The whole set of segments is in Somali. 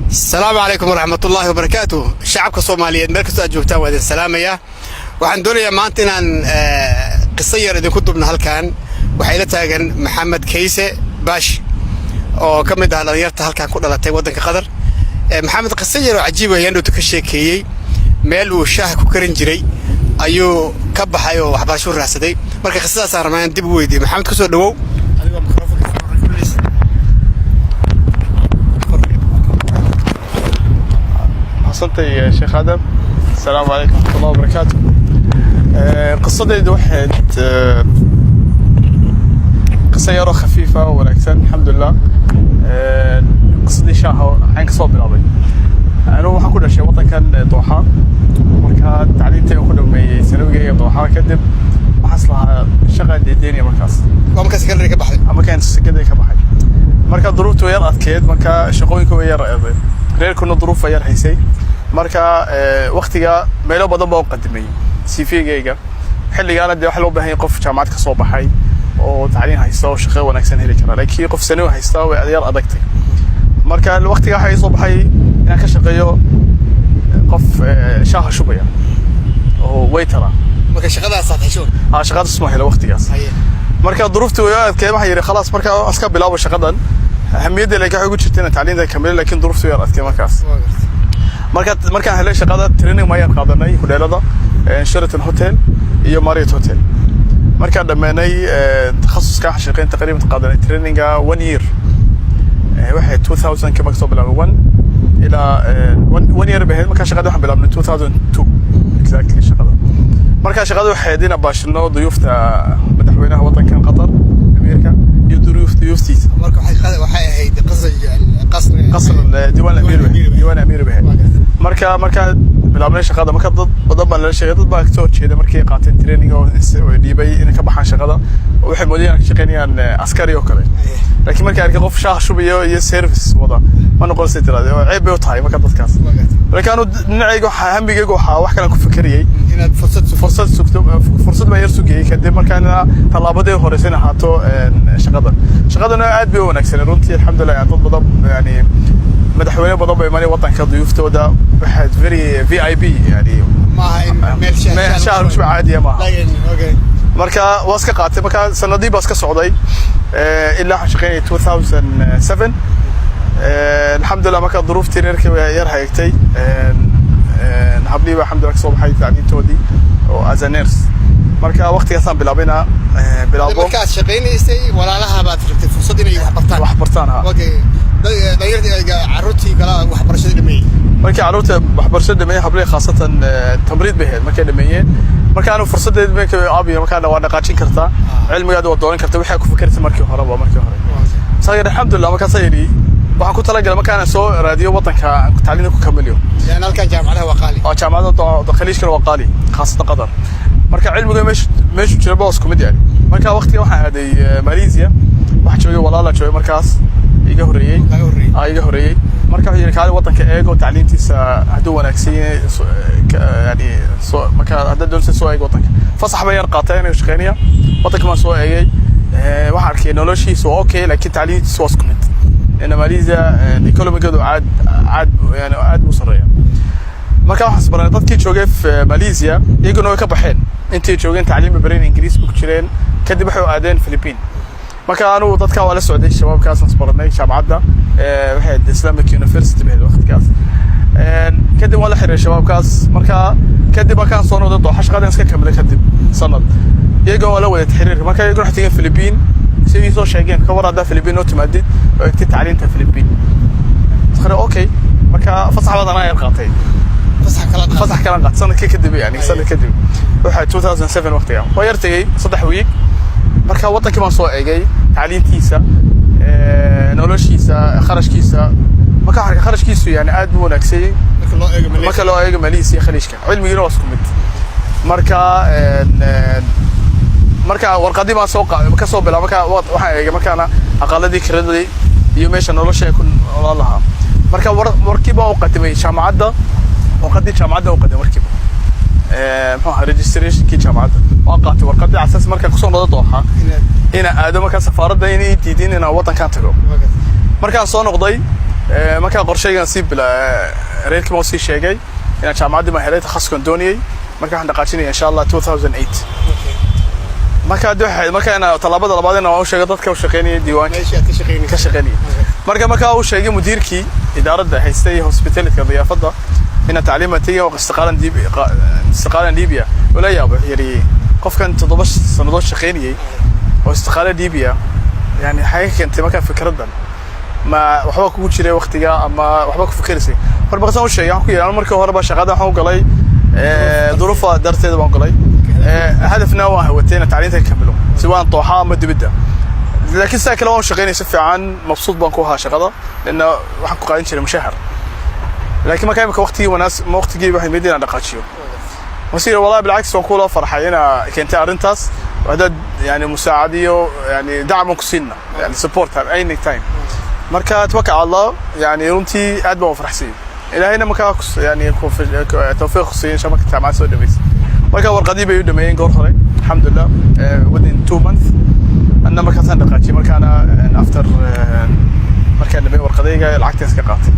Asalaamu calaykum waraxmatullaahi wabarakaatu. Shacabka Soomaaliyeed meel kastoo aad joogtaan, waa idin salaamayaa. Waxaan doonayaa maanta inaan qiso yar idinku dubno. Halkan waxaa ila taagan Maxamed Kayse Baash oo ka mid ah dhalinyarta halkan ku dhalatay waddanka Qatar. Maxamed qiso yar oo cajiib ayaan dhowto ka sheekeeyey. Meel uu shaaha ku karin jiray ayuu ka baxay oo waxbarasho u raadsaday. Marka qisadaasaan rabnaa inaan dib u weydiiyo. Maxamed, kusoo dhawow adigoo microphone-ka please. Mahadsantahay, Sheekh Aadam. Asalaamu calaykum waraxmatullahi wabarakaatu. Qisadaydu waxayd qiso yaroo khafiifa oo wanaagsan, alxamdulilah. Qisadii shaaha waxaan kasoo bilaabay, anigu waxaan ku dhashay waddankan Dooxa. Marka tacliintayga ku dhameeyey sanawigayga Dooxa kadib, waxaas lahaa shaqaan deedeynaya markaas. Waa markaa secondary ka baxday? Markaan secondary ka baxay. Marka duruuftu way yar adkeyd, marka shaqooyinka way yar eeday, reerkuna duruuf way yar haysay. Marka waqtiga meelo badan baa u qadimay CV-gayga. Xilligaana dee waxa loo baahan yahay qof jaamacad ka soo baxay oo tacliin haysta oo shaqo wanaagsan heli kara, laakiin qof sanawi haysta way yar adagtay. Marka waqtiga waxaa ii soo baxay inaan ka shaqeeyo qof shaaha shubaya oo waiter ah. Marka shaqadaasaad hesho? Ah, shaqadaas ma helo waqtigaas. Marka duruuftii way adkeyd. Waxaan yidhi khalaas, marka iska bilaabo shaqadan. Ahamiyadda laakiin waxay ugu jirta inaan tacliinta kamilo, laakiin duruuftii way adkeyd markaas. Marka markaan helay shaqada, training mayaan qaadanay hudheelada Sheraton Hotel iyo Marriott Hotel. Markaan dhammaynay takhasuska, waxaan shaqeyn taqriiban qaadanay traininga one year. Waxay 2000 ka marka soo bilaabay, one ilaa one year bay ahayd. Markaa shaqada waxaan bilaabnay 2002 exactly shaqada. Markaa shaqada waxay ahayd inaan baashino duyuufta madaxweynaha waddankan Qatar, amiirka, iyo duyuuftiisa. Marka waxay ahayd qasri qasri qasr diiwaan amiir bay, diiwaan amiir bay ahayd. Marka markaa bilaabnay shaqada, marka dad badan baa nala sheegay, dad baa kasoo horjeeda markay qaateen training oo dhiibay inay ka baxaan shaqada. Waxay moodayaan ka shaqeynayaan askari oo kale, laakiin markay arkay qof shaah shubayo iyo service wada, ma noqon say tiraade oo ceeb bay u tahay marka dadkaas. Laakiin anu dhinacayga waxaa hamigayga waxaa wax kalan ku fikerayay inaad fursad fursad sugto. Fursad baan yar sugayay. Kadib markaana tallaabadii horeysa in ahaato shaqada. Shaqadana aad bay u wanaagsanay runtii, alxamdulilah. Yani dad badan, yani madaxweyne badan bay imanay waddanka, duyuuftooda waxaad very VIP yani. Maaha in meel shaah shaah lagu shuba caadiya maaha. Laakiin okay. Marka waa iska qaatay. Marka sanadii baa iska socday ilaa waxaan shaqeynayay 2007, alxamdulilah. Marka duruuftii reerkii way yar hagaagtay. Hablihii baa alxamdulilah kasoo baxay tacliintoodii oo as a nurse. Marka waqtigaasaan bilaabayna bilaabo. Markaad shaqaynaysay, walaalaha baad rabtay fursad inay wax bartaan? Wax bartaan, ha. Okay, dhalinyartii, carruurtii kala waxbarashada dhameeyey. Markii carruurta waxbarashada dhameeyey, hablihii khaasatan, tamriid bay ahayd markay dhameeyeen. Marka anu fursadeed markay aabiyo markaa waa dhaqaajin kartaa, cilmigaada waa dooran kartaa waxaa ku fikirtay markii horeba, markii hore. Saa alxamdulilah. Markaasaa yidhi waxaan ku talagalay markaan soo raadiyo waddanka aan tacliinta ku kamiliyo. Lan halkan jaamacadaha waa qaali. Oo jaamacadda khaliijkana waa qaali, khaasatan Qatar. Marka cilmiga meeshu jira ba isku mid yani. Marka waqtiga waxaan aaday Malaysia. Waxaa joogay walaala joogay markaas iga horreeyey. Kaga horreeyey. Aa, iga horreeyey. Marka wuxuu yidhi kaali waddanka eeg oo tacliintiisa hadduu wanaagsan yahay yani soo marka haddaad doonaysa soo eeg waddanka. Fasax baan yar qaatay inuu shaqeynaya. Waddanka baan soo eegay. Waxaan arkay noloshiisa waa okay, laakiin tacliintiisa waa isku mid ina Malaysia economigeedu aad aad yani aad buu sarreeya. Marka waxaan isbaranay dadkii joogay Malaysia, iyaguna way ka baxeen. Intay joogeen tacliin bay bareen, Ingiriis bay ku jireen. Kadib waxay u aadeen Philippine. Marka anugu dadka waa la socday, shabaabkaasaan isbaranay jaamacadda. Waxay ahayd Islamic University bay ahayd waqtigaas. Kadib waan la xiriiray shabaabkaas. Marka kadib markaan soo noqday Dooxa, shaqadan iska kamilay kadib sanad, iyagoo waa la waday xiriirka. Marka iyaguna waxay tageen Philippine. Sidii soo sheegeen, ka war haddaa Philippine noo timaadid oo egtid tacliinta Philippine. Okay, marka fasax baad anaa yar qaatay. Fasax kala qaatay. Fasax kala qaatay sanadkii kadib, yani sanad kadib, waxaa 2007 waqtiga waa yar tegey 3 week. Marka waddankii baan soo eegay, tacliintiisa, noloshiisa, kharashkiisa. Marka waxaan arkay kharashkiisu yani aad buu wanaagsanyay marka loo eego Malaysia. Marka loo eego Malaysia, khaliijka cilmigiina waa isku mid. Marka marka warqadii baan soo ka soo bilaabay. Marka waxaan eegay markaana aqaladii kiradii iyo meesha nolosha ay ku noolaan lahaa. Marka warkii baan u qadimay jaamacadda, warqadii jaamacadda u qadimay markiiba. Muxuu ahaa registrationkii jaamacadda waan qaatay warqadii asaas. Markaan kusoo noqdo Dooxa inaan aado markaa safaaradda inay diidin inaan waddankan tago. Markaan soo noqday Markaa qorshaygan sii bila reerkii baan usii sheegay inaan jaamacaddii baan helay takhasuskan doonayay. Marka waxaan dhaqaajinaya, insha Allah, 2008. Marka hadii waxay marka ina tallaabada labaad ina waan u sheegay dadka u shaqeynayay diiwaanka Meeshii aad ka shaqeynaysa. Ka shaqeynayay. Marka uu sheegay mudiirkii idaaradda haystay hospitality, diyaafadda, ina tacliima tegay oo istiqaalan dhiibiya, wala yaabo, wuxuu yidhi qofkan 7 sannadood shaqeynayay oo istiqaala dhiibiya, yani xagee ka keentay markaa fikraddan? Ma waxba kugu jiray waqtiga ama waxba ku fikiraysay? Mar baqsan u sheegay, waxaan ku yidhi anu markii horeba shaqada waxaan u galay duruufa darteeda baan galay. Hadafna waan hawatay inaan tacliinta ka kamilo, si waan dooxa ama dibadda, laakiin sidaa kale waan u shaqeynaya si fiican, mabsuud baan ku ahaa shaqada, lana waxaan ku qaadan jiray mushahar. Laakiin marka imika waqtigii wanaas ma waqtigii waxay mid inaan dhaqaajiyo masiir. Wallahi bilcaks, waan kula farxay inaa keentay arrintaas. Haddaad yani musaacadiyo yani dacman ku siinna, yani support any time. Marka tawakal cala Allah, yani runtii aad baan u farxsiyey. Ilaahayna markaa yani tawfiiq ku siiyey insha marka jaamacad soo dhaweysay. Marka warqadii bay u dhameeyeen goor hore, alxamdulilah, within 2 months. Anna markaasaan dhaqaajiyey. Markaana after markaan dhameeyey warqadayga, lacagta iska qaatay.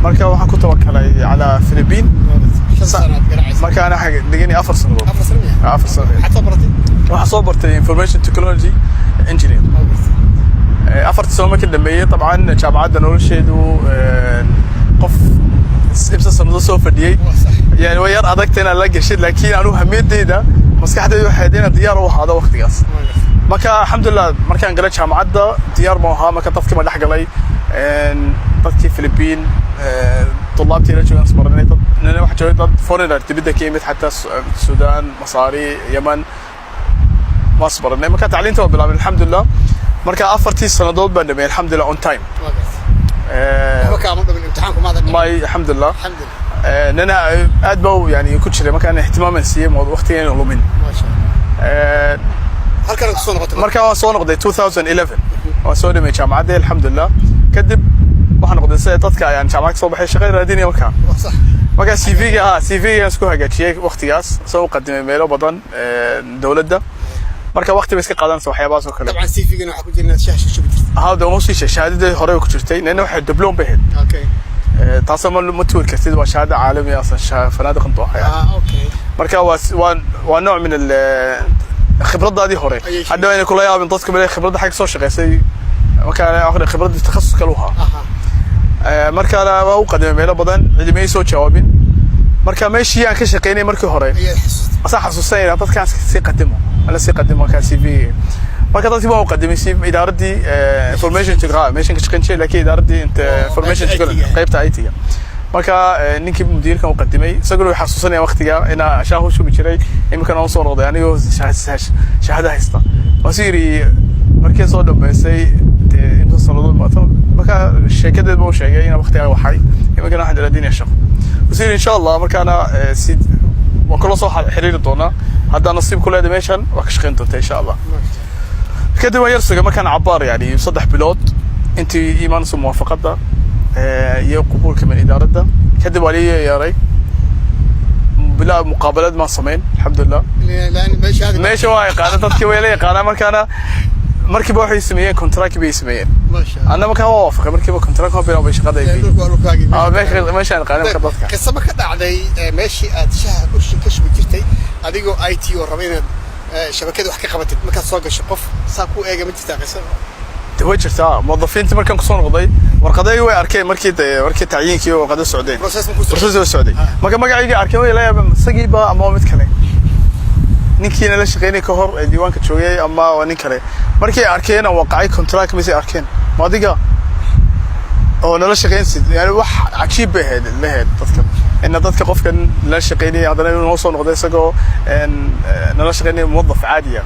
Marka waxaan ku tawakalay calaa Philippine. 5 sanaad garaacaysa. Marka ana waxaan dhiganay 4 sannadood. 4 sano miya? 4 sano. Maxaad soo baratay? Waxaan soo bartay information technology engineer. 4-tii sano markii dhameeyey, dabcan jaamacadda nolosheedu qof imsa sanado soo fadhiyey Waa sax. yani way yar adagta inaad la geshid, laakiin anugu hamiyadeyda, maskaxdeyda waxay ahayd inaan diyaar u ahaado waqtigaas. Marka alxamdulilah, markaan galay jaamacadda diyaar baan ahaa. Marka dadkii ma dhex galay, dadkii Philippine, طلابtii la joogaan isbaranay. Dad nina waxa joogay, dad foreigner dibadda ka yimid, xataa Suudaan, Masaari, Yemen, waan isbaranay. Marka tacliinta waa bilaabay, alxamdulilah. Marka 4-tii sannadood baan dhameeyay, alxamdulilah, on time. Waa gartay. Waxba kaama dhumin, imtixaanku maada dhicin. May, alxamdulilah. Alxamdulilah. Nana aad baa yani ku jiray markaan ihtimaaman siiyey waqtiga inaan lumin. Maasha Allah. Halkan ku soo noqotay? Marka waan soo noqday 2011, waan soo dhamay jaamacadda, alxamdulilah. Kadib waxaan noqday sida dadka ayaan jaamacad kasoo baxay shaqada raadinaya. Markaa Waa sax. markaa CV-ga CV-ga isku hagaajiyey waqtigaas, soo qadimay meelo badan dowladda. Marka waqti bay iska qaadanaysa waxyaabahaas oo kale. Dabcan CV-gana waxaa ku jira inaad shaah shubi jirtay. Haa, de uma sii sheeg, shahaadadii hore ku jirtay, nina waxay diploma bay ahayd. Taasoo ma tuuri kartid, waa shahaado caalami ah, asan fanaadiqan dooxa yani. Ah, okay. Marka waa nooc min khibradaadii hore. Ayay. Hadda inay kula yaabin dadka male khibradda xagga soo shaqaysay. Marka khibradii takhasus kale u ahaa. Markaana waa u qadimay meelo badan, cidimay soo jawaabin. Marka meeshii aan ka shaqaynay markii hore Ayaad xasuustay. Asaan xasuusanayna dadkaan sii qadimo, ala sii qadimo markaa CV. Marka dadkii baan u qadimay si idaaradii information technology meeshan ka shaqayn jiray, laakiin idaaradii inta Oo, information qaybta technology IT-ga. Qaybta IT-ga. Marka ninkii mudiirkan u qadimay, isaguna wuxuu xasuusanaya waqtiga inaa shaah u shubi jiray. Iminkana aan soo noqday anigoo shahaado haysta. Waan si yidhi markii soo dhameysay dee inta sannadood marka sheekadeed ba u sheegay inaa waqtigaa waxay iminkana waxaan raadinaya shaqo. Wuxuu yidhi insha Allah, markaana si waan kula soo xiriiri doonaa, haddaa nasiib ku leedahay meeshan waa ka shaqayn doonta, insha Allah. Kadib waan yar sugay markaan cabaar, yani 3 bilood intii iimaanayso muwaafaqadda iyo qubuulka min idaaradda. Kadib waa lii yeeray, bilaa muqaabalad maan samayn, alxamdulilah. لان meesha هذه Meesha waa yaqaana, dadkii way la yaqaanaa. Markaana markiiba waxay sameeyeen contract bay sameeyeen. Maasha Allah. Anna markaa waa waafaqay markiiba, contract ma bilaabay shaqada ay Dhulku waa dhulkaagii. Ah, meeshaan yaqaana marka dadka. Qiso ma ka dhacday meeshii aad shaha ka shubi jirtay, adigoo IT oo raba inaad shabakada wax ka qabatid, markaad soo gasho qof saa ku eega, ma jirtaa qiso? De way jirtaa. Muwadafiintii markaan kusoo noqday warqadayga way arkeen, markii de markii tacyiinkii warqado socdeen. Process ma ku socday? Process waa socday. Marka magacayga arkeen, way la yaabeen, isagiiba ama waa mid kale, ninkiina la shaqeynay ka hor ee diiwaanka joogay ama waa nin kale. Markay arkeen aan waqacay contract, mise arkeen ma adiga oo nala shaqeynsid, yani wax cajiib bay ahayd lahayd dadka ina dadka qofkan nala shaqeynayay haddana inuu noo soo noqday isagoo nala shaqeynaya muwadaf caadiya,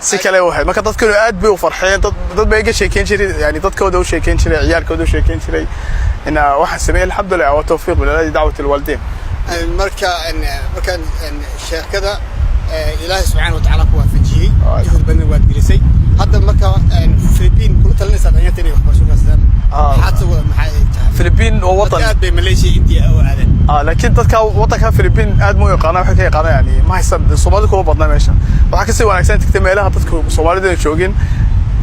si kale u ahayd. Marka dadkanu aad bay u farxeen. Dad bay iga sheekeyn jiray, yani dadkooda u sheekeyn jiray, ciyaalkooda u sheekeyn jiray ina waxaan sameeyey, alxamdulilah, waa tawfiiq bilaahi, dacwat alwaalidiin. Marka markaan sheekada Ilaahay subxaana watacaala ku waafajiyey, juhud badan waad gelisay. Hadda marka Philippine kula talinaysaa dhalinyarta inay waxbarasho raadsadaan? Maxaad maxay ay tahay? Philippine waa wadan Dadka aad bay Malaysia, India u aadeen. Ah, laakiin dadka wadanka Philippine aad ma u yaqaanaan. Waxay ka yaqaanaan yani ma haysan, Soomaalida kuma badna meesha. Waxaa kasii wanaagsan tagtay meelaha dadku Soomaalida ay joogin,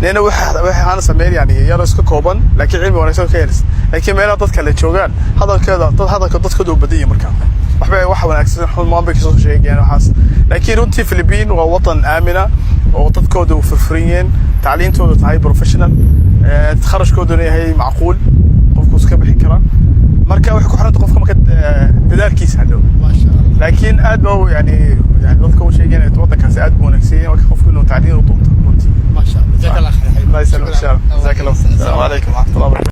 nina waxa waxaana sameyn yani yar iska kooban, laakiin cilmi wanaagsan ka helis. Laakiin meelaha dadka la joogaan, hadalkeeda dad hadalka dadkooda uu badan yahay. Marka waxba wax wanaagsan xumaan bay kasoo sheegayaan waxaas. Laakiin runtii Philippine waa wadan aamina oo dadkooda u furfuran yihiin, tacliintooda tahay professional, kharashkooduna yahay macquul, qofku iska bixin karaa. Marka waxay ku xiranta qofka marka dadaalkiisa hadhow. Maasha Allah. Laakiin aad ba yani dadka u sheegeen in wadankaasi aad buu wanaagsan yahay, marka qofku inuu tacliin u doonto runtii. Maasha Allah, jazaak Allah khayr. الله يسلمك ان شاء الله، جزاك الله. السلام عليكم ورحمه الله وبركاته.